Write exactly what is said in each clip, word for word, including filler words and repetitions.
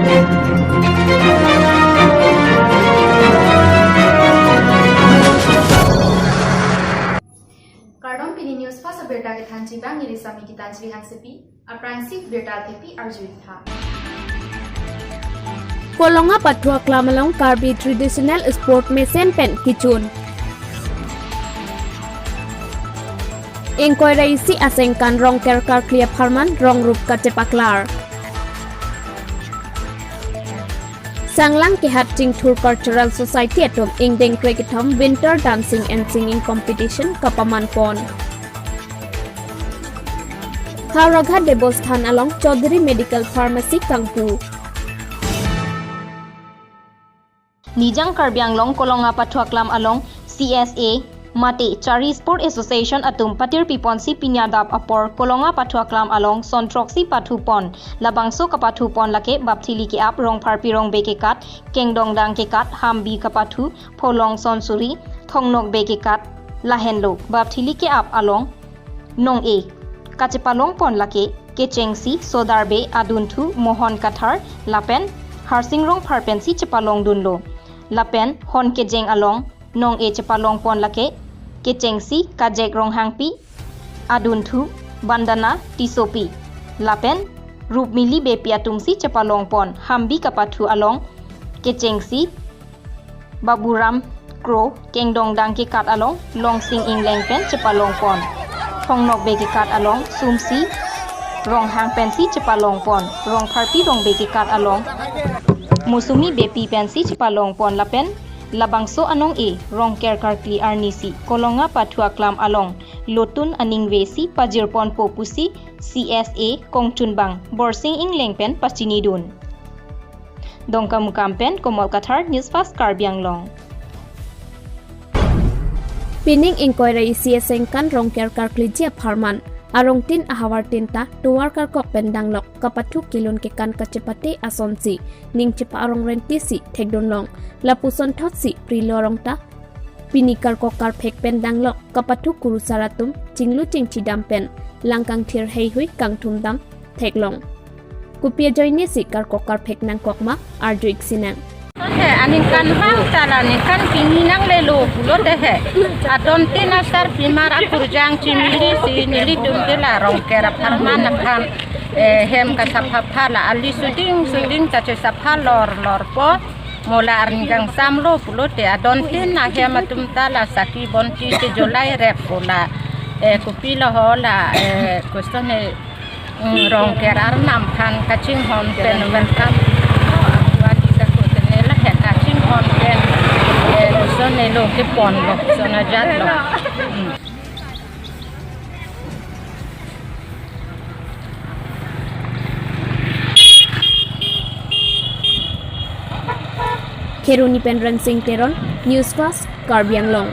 Kardom, pini News Fast abirta kethanji abang neli Sami Gitanjali Hansepi. Aphrangsi birta thepi arju-ik tha. Kolonga Pathu Aklam along Karbi Traditional Sport mesen pen kechun. Ingkoi ra isi asengkan Rongker karkli apharman rong rup kachepaklar. Sanglang Kehat Chingthur Cultural Society atum ingdeng krekethom Winter Dancing and Singing Competition kapaman pon. Howraghat Debosthan along Chaudhary Medical Pharmacy kangpu. Nijang Karbi Anglong Kolonga Pathu Aklam along C S A mate Chari Sport Association atum patir piponsi pini adap apor Kolonga Pathu Aklam along sontroksi pathu pon. Labangso kapathu pon lake bapthili ke-ap, rongpharpi rongbe kekat, kengdongdang kekat, hambi kapathu, pholong sonsuri, thongnokbe kekat, lahenlo. Bapthili ke-ap along nong-e kachepalong pon lake kechengsi, sodarbe, adunthu, mohon kathar lapen harsing rongphar pensi chepalong dunlo. Lapen hon kejeng along nong-e chepalong pon lake kechengsi Kajek Ronghangpi, adunthu Bandana Tissopi lapen Rupmili Beypi atumsi chepalong pon. Hambi kapathu along kechengsi Baburam Kro, kengdongdang kekat along Longsing Ingleng pen chepalong pon. Thongnokbe kekat along Sumsi Ronghang pensi chepalong pon. Rongpharpi rongbe kekat along Mosumi Beypi pensi chepalong pon lapen labangso anong-e Rongker karkli arnisi Kolonga Pathu Aklam along lotun aningve si pajir ponpo pusi C S A kongchunbang Borsing Ingleng pen pachini dun. Dongkamukam pen Komol Kathar, News Fast Karbi Anglong. Pining ingkoi ra isi asengkan Rongker karkliji apharman arongtin ahavartin ta tovar karkok pen danglok kapathu kelun kekan kachepate asonsi ning chepa-arong rentisi thekdunlong. Lapuson thotsi Prilo Rongta pini karkok karphek pen danglok kapathu kurusar atum chinglu chingchidam pen langkangthir heihui kangthumdam theklong. Kopi ajoinesi karkok karphek nangkok ma arju-ik sinang. He, aningkanvang ta la ningkan pini nanglelo pulote he. Adontin asarpimar akurjang chimilisi nelitum ke la Rongker apharman aphan, eh, hem kasaphapha la ali suding suding ta chesapha lor lorpo. Mo la arni kangsamlo pulote adontin ahem atum ta la saki bonti chejolai rep po la, eh, kopilo ho la, eh, question he, mm, Rongker arnam aphan kachinghon pen welcome. Apu adi sako tene la he kachinghon pen, eh, question he lo keponlo, question ajatlo. Mm. Kheroni pen Rensing Teron, News Fast, Karbi Anglong.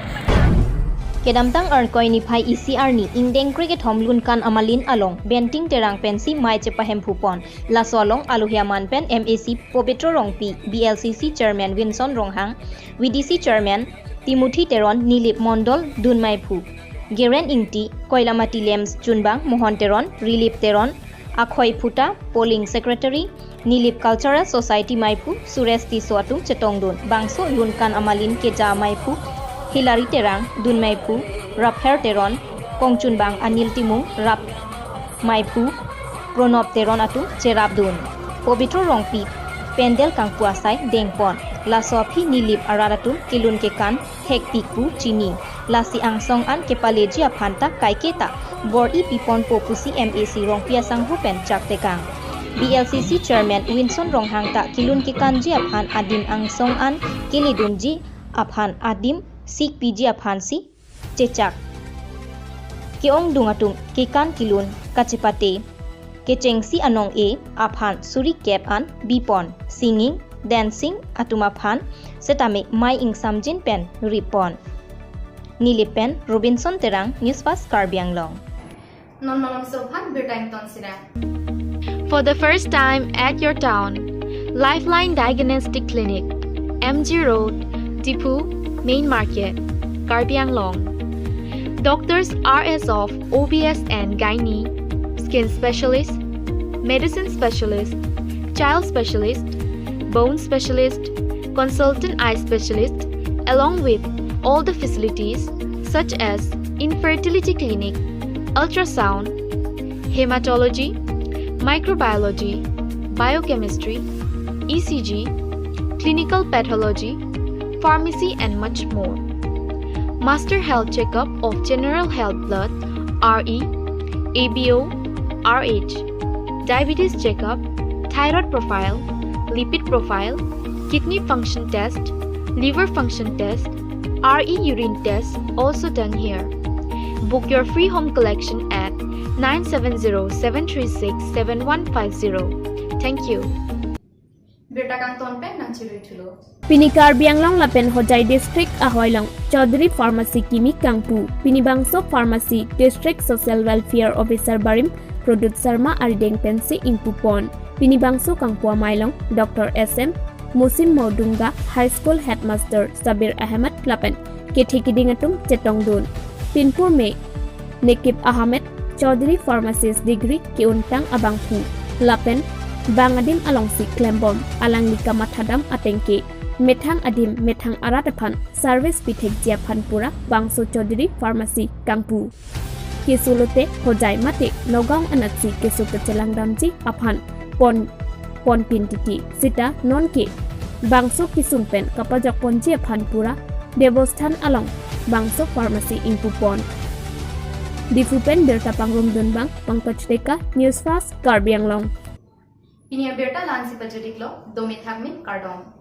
Kedamtang Arkoi niphai isi arni ingdeng krekethom Lunkan Amalin along Benting Terang pensi mei chepahemphu pon. Laso along alohi aman pen M A C Pobitro Rongpi, B L C C Chairman Winson Ronghang, V D C Chairman Timothy Teron, Nilip Mondol dunmeiphu Geren Ingti, Koilamati Lems chunbang Mohon Teron, Rilip Teron, Akhoi Phuta, Polling Secretary, Nilip Cultural Society meiphu Suresh Tisso atum chetongdun. Bangso Lunkan Amalin keja meiphu Hilary Terang, dunmeiphu Rapher Teron, kongchunbang Anil Timung, rap meiphu Pranab Teron atum cherapdun. Pobitro Rongpi pendel kangpu asai dengpon. Laso aphi Nilip arat atum kelun kekan thekpik pu chini. Lasi angsong an kepaleji aphan ta kaiketa bor-i piponpo pusi M A C Rongpi asangho pen chaktekang. B L C C Chairman Winson Ronghang ta kelun kekanji aphan adim angsong an keledunji aphan adim sikpiji aphansi chechak. Ke-ongdung atum kekan kelun kachepate kechengsi anong-e aphan suri kep an bipon, singing, dancing atum aphan setame mei ingsamjin pen ripon. Nilip pen Robinson Terang, News Fast Karbi Anglong. Non malomso aphan birta ington sinang. For the first time at your town, Lifeline Diagnostic Clinic, M G Road, Diphu, Main Market, Karbi Anglong. Doctors are as of O B S and Gynae, Skin Specialist, Medicine Specialist, Child Specialist, bone specialist, consultant eye specialist, along with all the facilities such as infertility clinic, ultrasound, hematology, microbiology, biochemistry, E C G, clinical pathology, pharmacy, and much more. Master health checkup of general health blood, R E, A B O, R H, diabetes checkup, thyroid profile, lipid profile, kidney function test, liver function test, R E urine test also done here. Book your free home collection at nine seven zero seven three six seven one five zero. Thank you. Birta kangton pen nangchirui thulo. Pini Karbi Anglong lapen Hojai district ahoi along Chaudhary Pharmacy kimi kangpu. Pini bangso pharmacy District Social Welfare Officer barim Pradyut Sharma arideng pensi ingpupon. Pini bangso kangpu amei along Doctor S M Musim Maodunga, High School Headmaster Sabir Ahmed lapen kethe kiding atum chetongdun. Pinpur me Nekip Ahmed, Chaudhary Pharmacist degree ke-untang abangphu lapen bang adim alongsi klembom, alangli kamathadam atengke methang adim methang arat aphan service pithekji aphan pura bangso Chaudhary Pharmacy kangpu. Keso lote Hojai mate Nagaon anatsi keso kachelangdamji aphan pon ponpin titi. Sita nonke bangso kesung pen kapajokponji aphan pura Debosthan along bangso pharmacy ingpupon. Diphu pen birta pangrumdun bang Pankaj Deka, News Fast Karbi Anglong. Pini abirta la-ansi pajut-iklo, dome thakme, kardom.